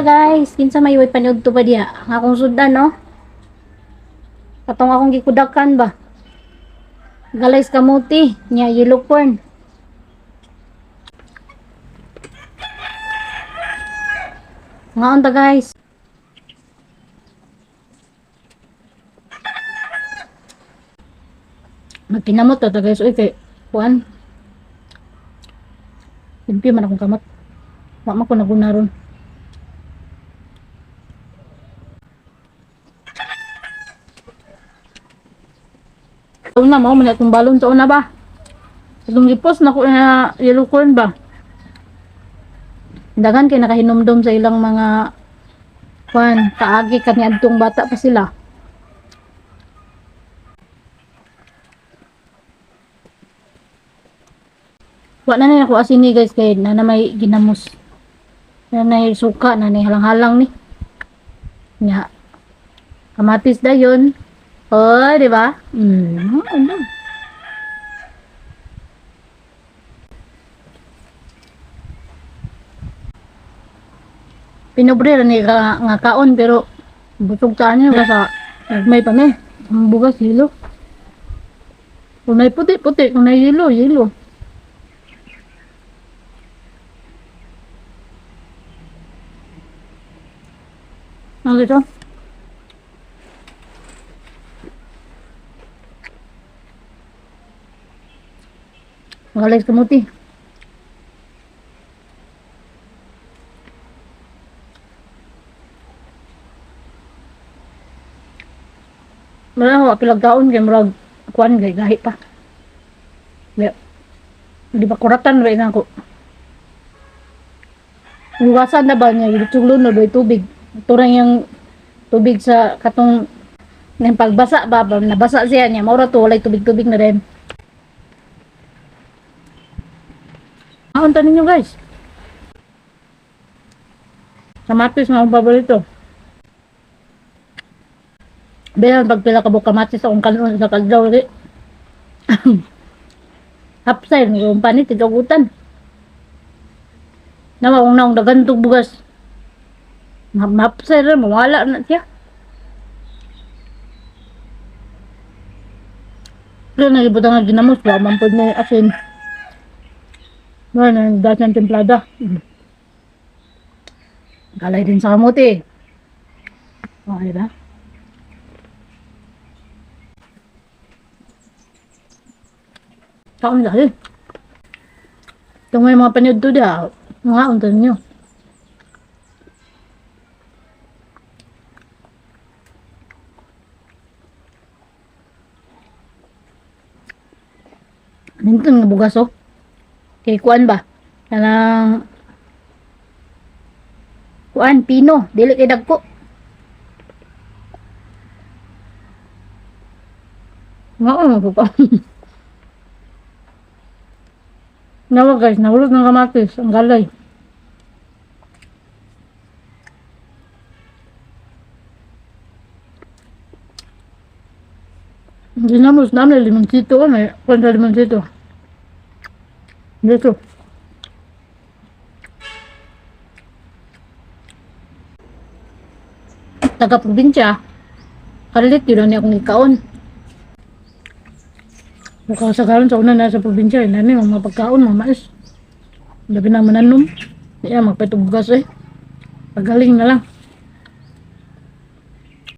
Guys, kinsa may way paniudto pa diha? Ang akong sudan, no? Katong akong gikudakan ba? Galay sa kamuti, nya yellow corn. Ngaon ta, guys. Magkinamot ta ta, guys, uy, kay kuan. Limpyo man akong kamot. Wa man ko naguna ron. Una mao man atong balon sa una ba? Atong gipos na ko na yellow corn ba? Daghan kay nakahinumdom sa ilang mga kuan kaagi kaniadtong bata pa sila. Wa na ni ako asin ni, guys, kay na may ginamos. Na nay suka na nay halang-halang ni. Nya. Kamatis dayon. Oh, di ba? Ano? Pinobre ra ni ka, nga kaon, pero busog ta niyo kasi may pa mi. Ang bugas yelo. Kung may puti, puti. Kung may yelo, yelo. Ano ito? Walay kamuti. Wala ako pilagkaon kay murag kuan kay gahi pa. Di, di ba kuratan ba ina ko? Hugasan na ba niya gitsuglon na ba tubig? Turang yung tubig sa katong nang pagbasa ba, ba nabasa siya niya mao ra to, walay tubig-tubig na rin. Kaon ninyo, guys. Kamatis na akong paborito. Bilang pagpila ka buok kamatis akong kanon sa kadlaw di. Hapsay, nagawang panit, itagutan. Nawa kung naong dagantog bugas. Hapsay rin, mawala na siya. Pero nagibutang nga ginamos, wa man pod na asin. Wala na, dati ng templada. Galay din sa kamote. Okay ba? Kaon dahil. Itong may mga paniudto da, mga untan nyo. Nindot nga bugas oh. Kay kuan ba? Kanang kuan pino, dili kay dagko. Nga oh, pa. Nawa, guys, nahulog ng kamatis, ang galay. Ginamos namin limoncito, may kuan sa limoncito. Dito. Taga probinsya, kalit yun ni akong ikaon. Kasagaran sa una na sa probinsya, eh, nani mga pagkaon, mga mais. Labi na mananom. Di na magpatubugas eh. Pagaling na lang.